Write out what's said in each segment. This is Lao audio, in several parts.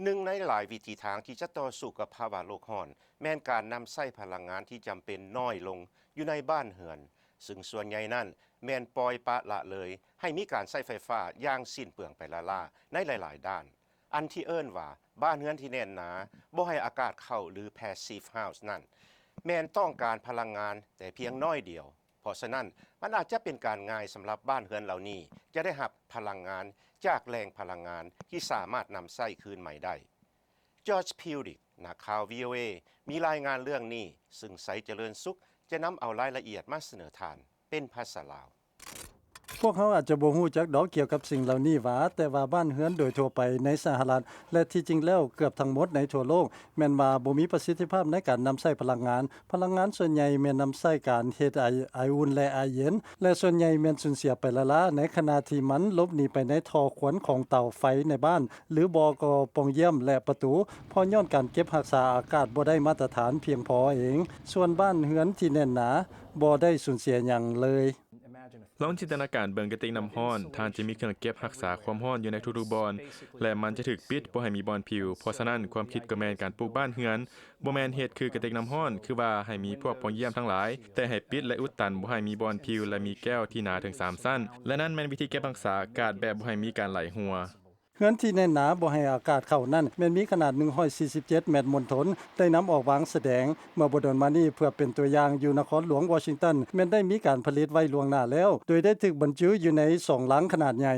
ໜຶ່ງໃນຫຼາຍວິທີທາງທີ່ຈະຕໍ່ສູ້ກັບພາວະໂລກຮ້ອນ ແມ່ນການນຳໃຊ້ພະລັງງານທີ່ຈຳເປັນນ້ອຍລົງຢູ່ໃນບ້ານເຮືອນ, ຊຶ່ງສ່ວນໃຫຍ່ນັ້ນແມ່ນປ່ອຍປະລະເລີຍໃຫ້ມີການໃຊ້ໄຟຟ້າຢ່າງສິ້ນເປືອງໄປລ້າໆໃນຫຼາຍໆດ້ານ. ອັນທີ່ເອີ້ນວ່າບ້ານເຮືອນທີ່ແໜ້ນໜາ, ບໍ່ໃຫ້ອາກາດເຂົ້າ ຫຼື passive house ນັ້ນ ແມ່ນຕ້ອງການພະລັງງານແຕ່ພຽງໜ້ອຍດຽວ. ເພາະສະນັ້ນ, ມັນອາດຈະເປັນການງ່າຍສຳລັບບ້ານເຮືອນເຫຼົ່ານີ້ຈະໄດ້ຮັບພະລັງງານຈາກແຫຼ່ງພະລັງງານທີ່ສາມາດນຳໃຊ້ຄືນໃໝ່ໄດ້. George Pulik ນັກຂ່າວ VOA ມີລາຍງານເລື່ອງນີ້, ຊຶ່ງໄຊຈະເລີນສຸກຈະນຳເອົາລາຍລະອຽດມາສະເໜີທ່ານເປັນພາສາລາວ. ພວກເຮົາອາດຈະບໍ່ຮູ້ຈັກດອກກ່ຽວກັບສິ່ງເຫຼົ່ານີ້ຫວາ, ແຕ່ວ່າບ້ານເຮືອນໂດຍທົ່ວໄປໃນສະຫະລັດ ແລະ ທີ່ຈິງແລ້ວເກືອບທັງໝົດໃນທົ່ວໂລກ ແມ່ນວ່າບໍ່ມີປະສິດທິພາບໃນການນຳໃຊ້ພະລັງງານ. ພະລັງງານສ່ວນໃຫຍ່ແມ່ນນຳໃຊ້ການເຮັດໄອ, ໄອອຸ່ນ ແລະ ໄອເຢັນ ແລະ ສ່ວນໃຫຍ່ແມ່ນສູນເສຍໄປລ້າໆ ໃນຂະນະທີ່ມັນຫຼົບໜີໄປໃນທໍ່ຄວັນຂອງເຕົາໄຟໃນບ້ານ ຫຼື ບໍ່ກໍປ່ອງຢ້ຽມ ແລະ ປະຕູ, ເພາະຍ້ອນການເກັບຮັກສາອາກາດບໍ່ໄດ້ມາດຕະຖານພຽງພໍເອງ. ສ່ວນບ້ານເຮືອນທີ່ແໜ້ນໜາ ບໍ່ໄດ້ສູນເສຍຫຍັງເລີຍ. ລອງຈິນຕະນາການເບິ່ງກະຕິກນ້ຳຮ້ອນ, ທ່ານຈະມີເຄື່ອງເກັບຮັກສາຄວາມຮ້ອນຢູ່ໃນທຸກໆບ່ອນ ແລະ ມັນຈະຖືກປິດບໍ່ໃຫ້ມີບ່ອນຜິວ. ເພາະສະນັ້ນ, ຄວາມຄິດກໍແມ່ນການປູກບ້ານເຮືອນ ບໍ່ແມ່ນເຮັດຄືກະຕິກນ້ຳຮ້ອນ, ຄືວ່າໃຫ້ມີພວກປ່ອງຢ້ຽມທັງຫຼາຍ, ແຕ່ໃຫ້ປິດ ແລະ ອຸດຕັນບໍ່ໃຫ້ມີບ່ອນຜິວ ແລະ ມີແກ້ວທີ່ໜາເຖິງສາມຊັ້ນ, ແລະ ນັ້ນແມ່ນວິທີເກັບຮັກສາອາກາດແບບບໍ່ໃຫ້ມີການໄຫຼຮົ່ວ. ເຮືອນທີ່ແໜ້ນໜາບໍ່ໃຫ້ອາກາດເຂົ້ານັ້ນ ແມ່ນມີຂະໜາດໜຶ່ງຮ້ອຍສີ່ສິບເຈັດແມັດມົນທົນ ໄດ້ນຳອອກວາງສະແດງເມື່ອບໍ່ດົນມານີ້. ເພື່ອເປັນຕົວຢ່າງ, ຢູ່ນະຄອນຫຼວງວໍຊິງຕັນ ແມ່ນໄດ້ມີການຜະລິດໄວ້ລ່ວງໜ້າແລ້ວ ໂດຍໄດ້ຖືກບັນຈຸຢູ່ໃນສອງລັງຂະໜາດໃຫຍ່.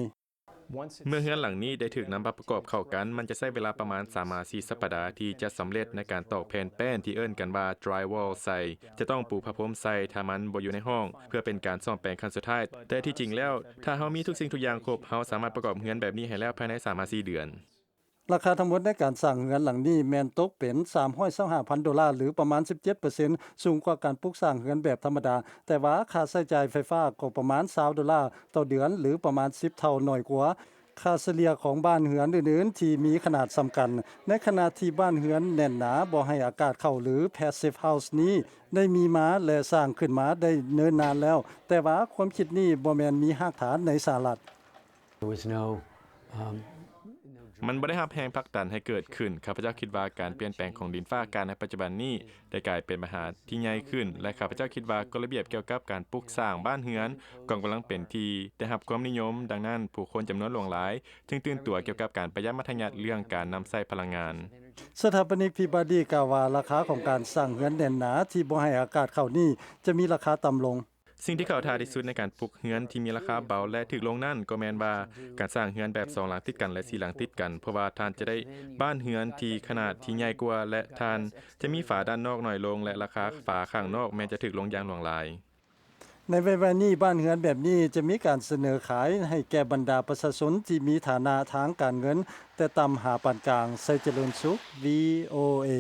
ເມື່ອເຮືອນຫຼັງນີ້ໄດ້ຖືກນຳມາປະກອບເຂົ້າກັນ, ມັນຈະໃຊ້ເວລາປະມານສາມຫາສີ່ສັບປະດາທີ່ຈະສຳເລັດໃນການຕອກແຜ່ນແປ້ນທີ່ເອີ້ນກັນວ່າ drywall ໃສ່. ຈະຕ້ອງປູພະພົມໃສ່ຖ້າມັນບໍ່ຢູ່ໃນຫ້ອງ ເພື່ອເປັນການສ້ອມແປງຂັ້ນສຸດທ້າຍ. ແຕ່ທີ່ຈິງແລ້ວ, ຖ້າເຮົາມີທຸກສິ່ງທຸກຢ່າງຄົບ, ເຮົາສາມາດປະກອບເຮືອນແບບນີ້ໃຫ້ແລ້ວພາຍໃນສາມຫາສີ່ເດືອນ. ລາຄາທັງໝົດໃນການສ້າງເຮືອນຫຼັງນີ້ແມ່ນຕົກເປັນສາມຮ້ອຍຊາວຫ້າພັນໂດລາ ຫຼື ປະມານສິບເຈັດເປີເຊັນ ສູງກວ່າການປຸກສ້າງເຮືອນແບບທຳມະດາ, ແຕ່ວ່າຄ່າໃຊ້ຈ່າຍໄຟຟ້າກໍປະມານຊາວໂດລາຕໍ່ເດືອນ ຫຼື ປະມານສິບເທົ່າໜ້ອຍກວ່າ ຄ່າສະເລ່ຍຂອງບ້ານເຮືອນອື່ນໆທີ່ມີຂະໜາດສ່ຳກັນ, ໃນຂະນະທີ່ບ້ານເຮືອນແໜ້ນໜາບໍ່ໃຫ້ອາກາດເຂົ້າ ຫຼື passive house ນີ້ໄດ້ມີມາ ແລະ ສ້າງຂຶ້ນມາໄດ້ເນີນນານແລ້ວ, ແຕ່ວ່າຄວາມຄິດນີ້ບໍ່ແມ່ນມີຮາກຖານໃນສະຫະລັດ. There was no, um, no ມັນບໍ່ໄດ້ຮັບແຮງຜັກດັນໃຫ້ເກີດຂຶ້ນ. ຂ້າພະເຈົ້າຄິດວ່າການປ່ຽນແປງຂອງດິນຟ້າອາກາດໃນປັດຈຸບັນນີ້ ໄດ້ກາຍເປັນບັນຫາທີ່ໃຫຍ່ຂຶ້ນ ແລະ ຂ້າພະເຈົ້າຄິດວ່າກົດລະບຽບກ່ຽວກັບການປຸກສ້າງບ້ານເຮືອນ ກໍກຳລັງເປັນທີ່ໄດ້ຮັບຄວາມນິຍົມ, ດັ່ງນັ້ນ ຜູ້ຄົນຈຳນວນຫຼວງຫຼາຍຈຶ່ງຕື່ນຕົວກ່ຽວກັບການປະຢັດມັດທະຍັດເລື່ອງການນຳໃຊ້ພະລັງງານ. ສະຖາປະນິກ Peabody ກ່າວວ່າ ລາຄາຂອງການສ້າງເຮືອນແໜ້ນໜາທີ່ບໍ່ໃຫ້ອາກາດເຂົ້ານີ້ຈະມີລາຄາຕ່ຳລົງ. ສິ່ງທີ່ເຂົ້າທ່າທີ່ສຸດໃນການປຸກເຮືອນທີ່ມີລາຄາເບົາ ແລະ ຖືກລົງນັ້ນ ກໍແມ່ນວ່າການສ້າງເຮືອນແບບສອງຫຼັງຕິດກັນ ແລະ ສີ່ຫຼັງຕິດກັນ, ເພາະວ່າທ່ານຈະໄດ້ບ້ານເຮືອນທີ່ຂະໜາດທີ່ໃຫຍ່ກວ່າ ແລະ ທ່ານຈະມີຝາດ້ານນອກໜ້ອຍລົງ ແລະ ລາຄາຝາຂ້າງນອກແມ່ນຈະຖືກລົງຢ່າງຫຼວງຫຼາຍ. ໃນໄວໆນີ້, ບ້ານເຮືອນແບບນີ້ຈະມີການສະເໜີຂາຍໃຫ້ແກ່ບັນດາປະຊາຊົນທີ່ມີຖານະທາງການເງິນແຕ່ຕ່ຳຫາປານກາງ. ໄຊຈະເລີນສຸກ VOA.